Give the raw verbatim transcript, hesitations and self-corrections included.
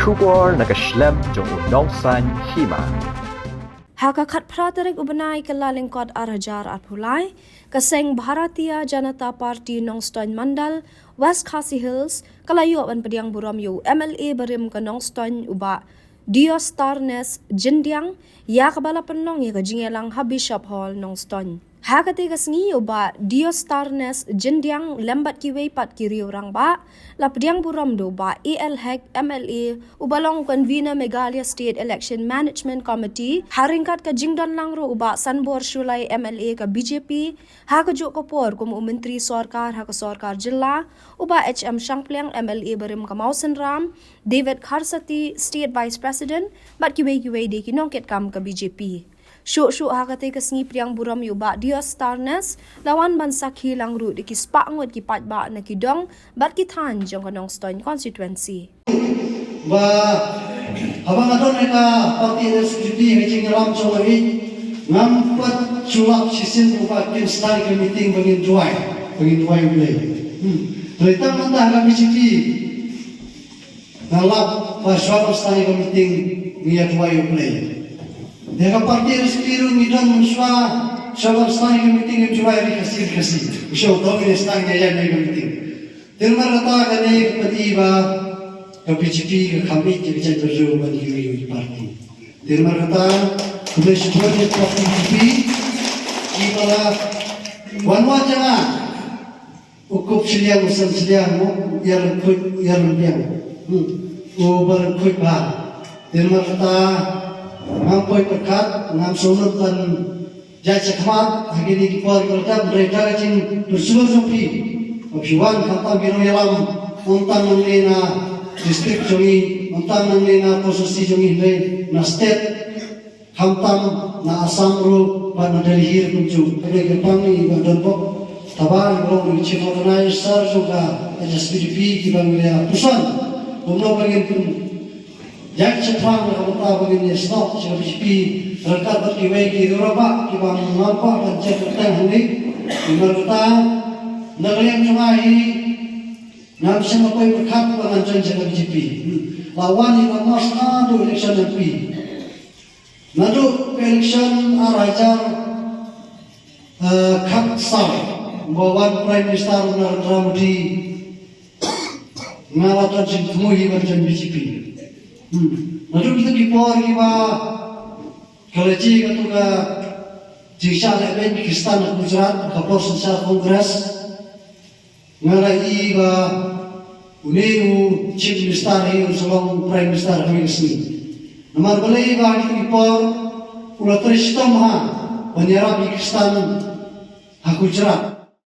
Khubor na ka shlem jong u Nongsaiñ Hima. Ha ka khatphra tarik u bnai Kyllalyngkot ar hajar arphew lai, ka seng Bharatiya Janata Party Nongstoiñ Mandal, West Khasi Hills, ka la ïoh ban pdiang burom ïa u M L A barim ka Nongstoiñ u Bah Diostarnes Jyndiang, ïa kaba la pynlong ïa ka jingïalang ha Bishop Hall Nongstoiñ. Ha katei ka sngi u Bah Diostarnes Jyndiang lem bad kiwei pat ki riew rangbah, la pdiang burom da u Bah A L Hek M L A, uba long u convener Meghalaya State Election Management Committee, ha ryngkat ka jingdon lang ruh u Bah Sanbor Shullai M L A ka B J P, ha kajuh ka por kum u Myntri Sorkar ha ka Sorkar Jylla, u Bah H M Shangpliang M L A barim ka Mawsynram, David Kharsati State Vice President, bad kiwei kiwei de ki nongkitkam ka B J P. Shuh shuh ha katei ka sngi pdiang burom ïa u Bah Diostarnes, la wan ban sakhi lang ruh da ki spah ngut ki paidbah na ki dong bad ki thaiñ jong ka Nongstoiñ constituency. Ba haba nga don ha ka party N S P D P ha ka jingïalam jong nga hi, ngam pat shu lap shisien ba kin sdang ka meeting ba ngin duwai, ba ngin duwai U Blei. Hmm. Hynrei tang mynta ha ka B J P nga lap ba shuwa ban sdang ka meeting ngi ïa duwai U Blei. Ha ka party N S P ruh ngi don mynshuwa, shuwa ban sdang ka meeting ngi duwai ri Khasi ri Khasi. Shuwa to ngi sdang ïa ïa ka meeting. Te namar kata kane ka pyni ba ka B J P ka kham ïeit ïa ka jaitbynriew ban ïa ki party. Te namar kata khublei shibun ïa ka B J P kiba la wan wad ïa nga. U kup shiliang u san shiliang mo, u ïar khuid u ïar biang. Hmm. U bar khuid ba. Te namar kata ngam poi pyrkhat, ngam sngewlut ban jia shakhmat ha kine ki por ki la dep, hynrei da ka jingpynshlur jong phi ba phi wan khamtam ki nongïalam, ym tang nangne na district jong ngi, ym tang nangne na constituency jong ngi, hynrei na state, khamtam na Assam ruh bad na Delhi ruh kumjuh. Hynrei ka pang ngi ba don bok Thabang, ngi long ngi chief organizer jong ka H S P D P kiba ngi la puson. Kumno ba ngin pyn Ïa ki shaphang na ka bynta ba ngin ïasnoh sha ka B J P ryngkat bad kiwei ki rangbah kiba ngam kwah ban jia kyrteng hangne. Namar kata na ka liang jong nga hi ngam shym la poi pyrkhat ba ngan join sha ka B J P. Hmm. La wan hi ka mas naduh election M P. Naduh ka election ar hajar, eh, khatsaw ba wan Prime Minister Narendra Modi. Nga la don jingthmu hi ban join B J P. Hmm. Naduh kita ki por kiba ka la jia katu ka jingshah lehbeiñ Khristan ha Gujarat, ka por synshar Congress. Nga la ïohi ba une u Chief Minister hi un sa long Prime Minister ha kawei ka sngi. Namar balei ba kita ki por u la trei shitom ha ban ïarap ïa ki Khristan ha Gujarat.